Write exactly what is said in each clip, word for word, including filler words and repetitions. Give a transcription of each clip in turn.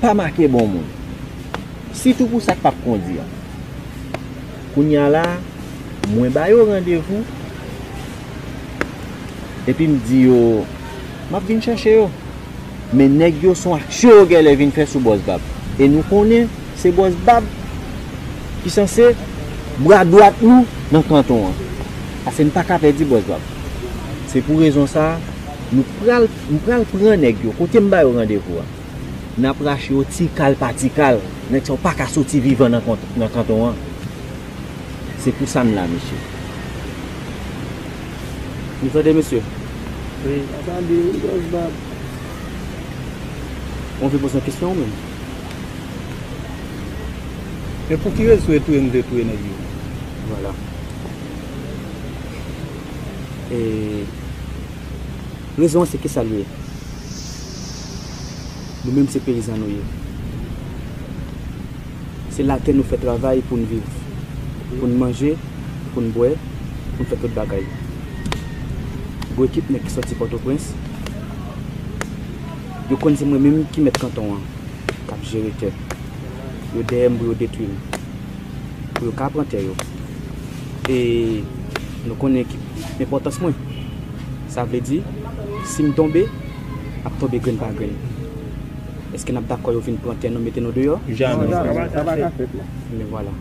pa make bon moun. Sitou pou sa k p ap kondi a. Kounye a la, mwen ba yo randevou, epi m di yo, m ap vin chèche yo. Men nèg yo se yon aksyon yo genlè vin fè sou Bòs Bab. E nou konnen se Bòs Bab ki sanse bra dwat nou nan kanton an. Paske n pa ka pèdi Bòs Bab. Se pou rezon sa a, nou pral, m pral pran nèg yo. Kote m ba yo randevou a? N ap rache yo ti kal pa ti kal. Nèg sa yo pa ka soti vivan nan kont-, nan kanton an. Se pou sa n la, mesye. Nou tande, mesye? Wi. N ap tande, wi, Bòs Bab. Ou anvi poze yon kesyon, ou menm? E pou ki rezon e touye nou te touye nèg yo? Vwala. E rezon an se kisa l ye? Nou menm se peyizan nou ye. Se latè nou fè travay pou n viv, pou n manje, pou n bwè, pou n fè tout bagay. Gwo ekip nèg ki sòti Pòtoprens, yo konn se mwen menm ki mèt kanton an, k ap jere tè. Yo dèyè m pou yo detwi m, pou yo ka pran tè yo. E nou konnen ki enpòtans mwen. Sa vle di, si m tonbe, m ap tonbe grenn pa grenn. Èske n ap dakò yo vin pran tè nou, mete nou deyò? Jamè. Sa pa, sa pa ka fèt, non. Men vwala.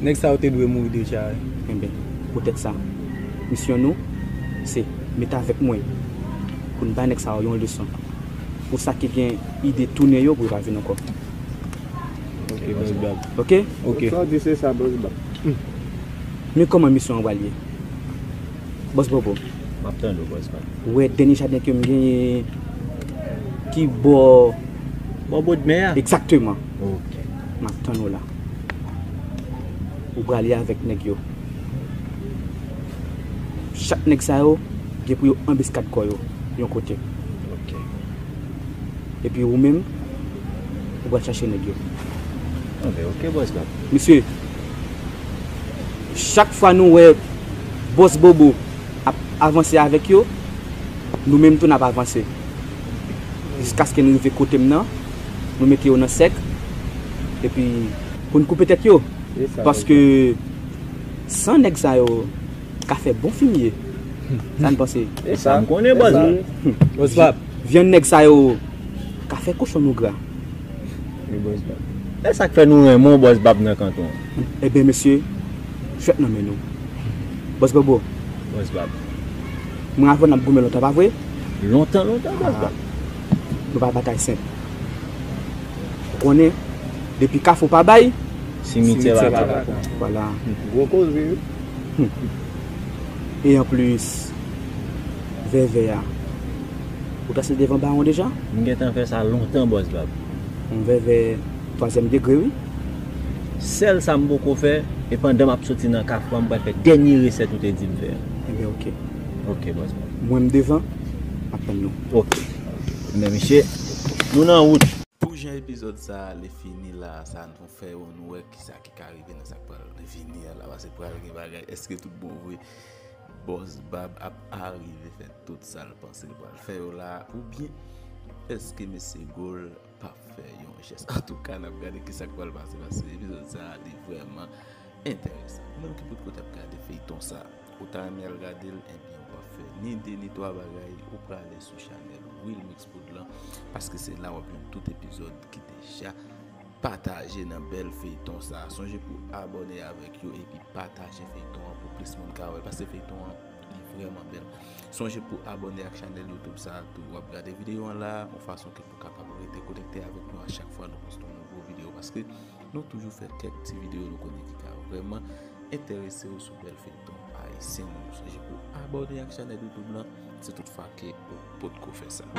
Nèg sa yo te dwe mouri deja, wi. Enben, poutèt sa, misyon nou, se mete avèk mwen pou n bay nèg sa yo yon leson. Pou sa ki gen ide tounen yo, pou yo pa vin ankò. Ok, Bòs Bab. Ok? Ok. Sa w di se sa, Bòs Bab. Men kòman misyon an pral ye? Bòs Bobo. M ap tande w, Bòs Bab. Ou wè dènye jaden ke m genyen ki bò... Bò bòdmè a? Egzakteman. Ok. M ap tann ou la. Ou prale avèk nèg yo. Chak nèg sa yo gen pou yo anbiskad kò yo yon kote. Ok. Epi ou menm, ou pral chache nèg yo. Anben, ok, Bòs Bab. Mesye, chak fwa nou wè Bòs Bobo ap avanse avèk yo, nou menm tou n ap avanse. Jiskaske n rive kote m nan, nou mete yo nan sèk, epi pou n koupe tèt yo. Paske san nèg sa yo ka fè bon fimye. Sa n panse? E sa m konnen, Bòs Bab. Bòs Bab. Vyann nèg sa yo ka fè kochon nou gra. Wi, Bòs Bab. E sa k fè nou renmen w, Bòs Bab, nan kanton an. Enben, mesye, jwèt nan men nou. Bòs Bobo. Bòs Bab. Mwen avè w n ap goumen lontan, pa vre? Lontan, lontan, Bòs Bab. Nou pa batay senp. Ou konnen, depi Kafou pa bay, Simityè pa pran. Vwala. Gwo koze, wi. E anplis, vèvè a, ou trase devan bawon deja? M gentan fè sa lontan, Bòs Bab. Yon vèvè twazyèm degre, wi. Sèl sa m poko fè, e pandan m ap soti nan Kafou a, m pral fè dènye resèt ou te di m fè a. Enben, ok. Ok, Bòs Bab. Mwen m devan, m ap tann nou. Ok. Enben, mesye, nou nan wout. Pou jan epizòd sa ale fini la, sa nou fè yo, nou wè kisa ki ka rive nan sa k pral vini a la, paske pral gen bagay. Èske tout bon vre Bòs Bab ap arive fè tout sa l panse l pral fè yo la, oubyen èske mesye Goal p ap fè yon jès? Antouka, n ap gade kisa k pral pase, paske epizòd sa a, li vrèman enteresan. Ou menm ki potko t ap gade feyton sa, ou ta renmen al gade l, ebyen, w ap fè ni de ni twa bagay, ou prale sou chanèl Wilmix Poud lan, paske se la w ap jwenn tout epizòd ki deja pataje nan bèl feyton sa. Sonje pou abòne avèk yo epi pataje feyton an pou plis moun ka wè l, paske feyton an, li vrèman bèl. Sonje pou abòne ak chanèl YouTube sa a tou. W ap gade videyo an la, yon fason ke pou kapab rete konekte avèk nou a chak fwa nou poste yon nouvo videyo, paske nou toujou fè kèk ti videyo nou konnen ki ka vrèman enterese w sou bèl feyton ayisyen nou. Sonje pou abòne ak chanèl YouTube lan, si toutfwa ke ou potko fè sa.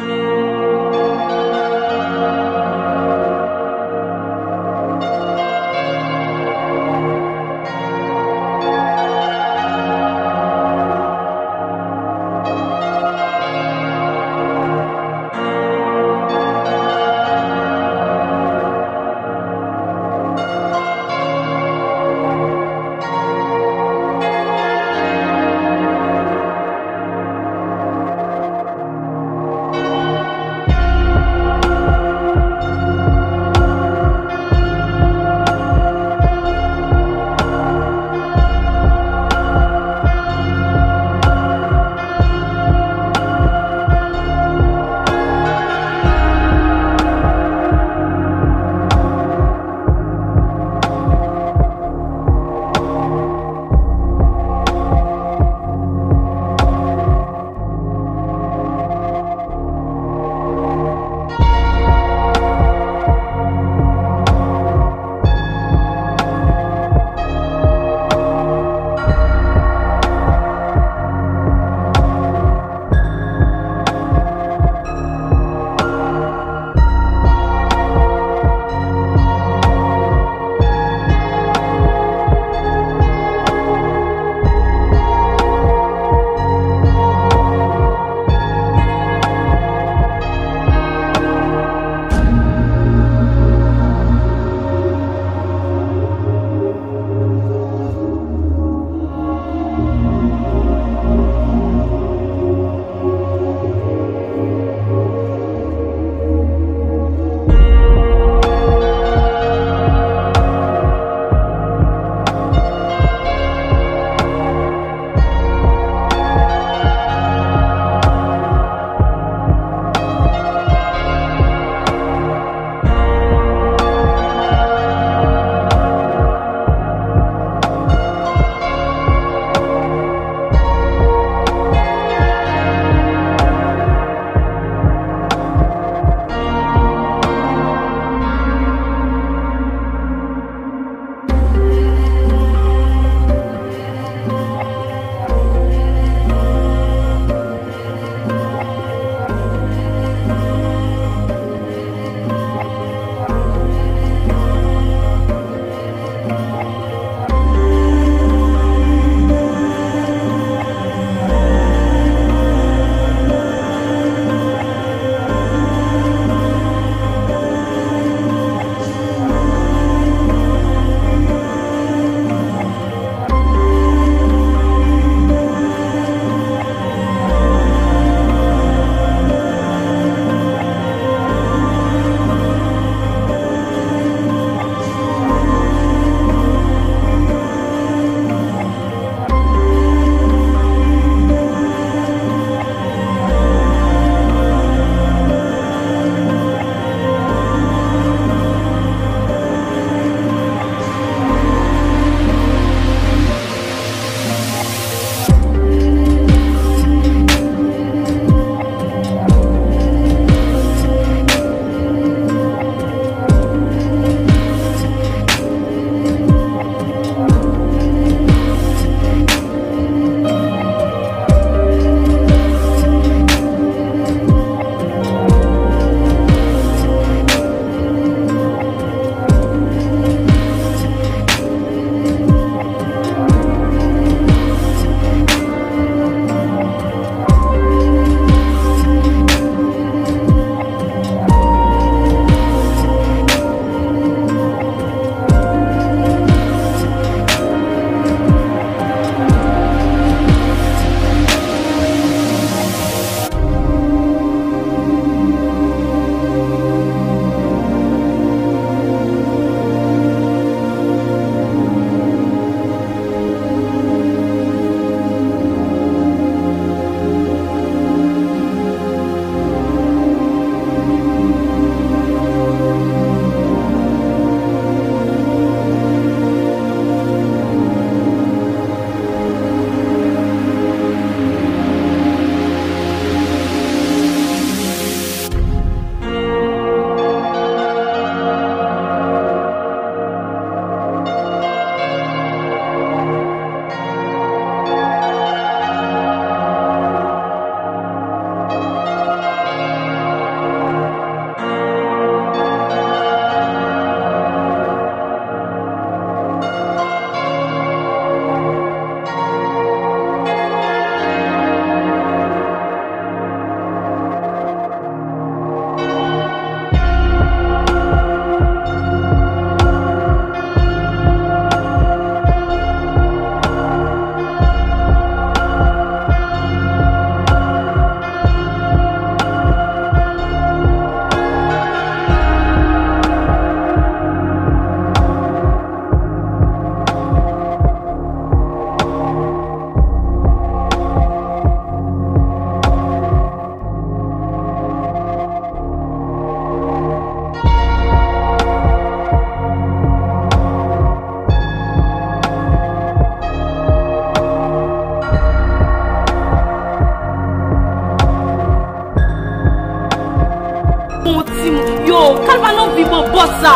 Oh, Kalva nan vi banbòs sa.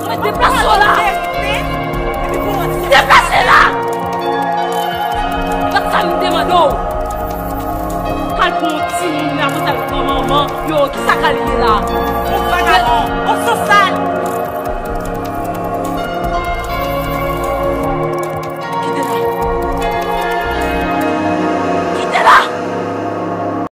Mwen deplase w la. Deplase la. Gad sa m te mande w. Kal pran yon timoun la, konsa l pran manman. Yo, kisa Kal ye la? Yon vagabon, yon sosal.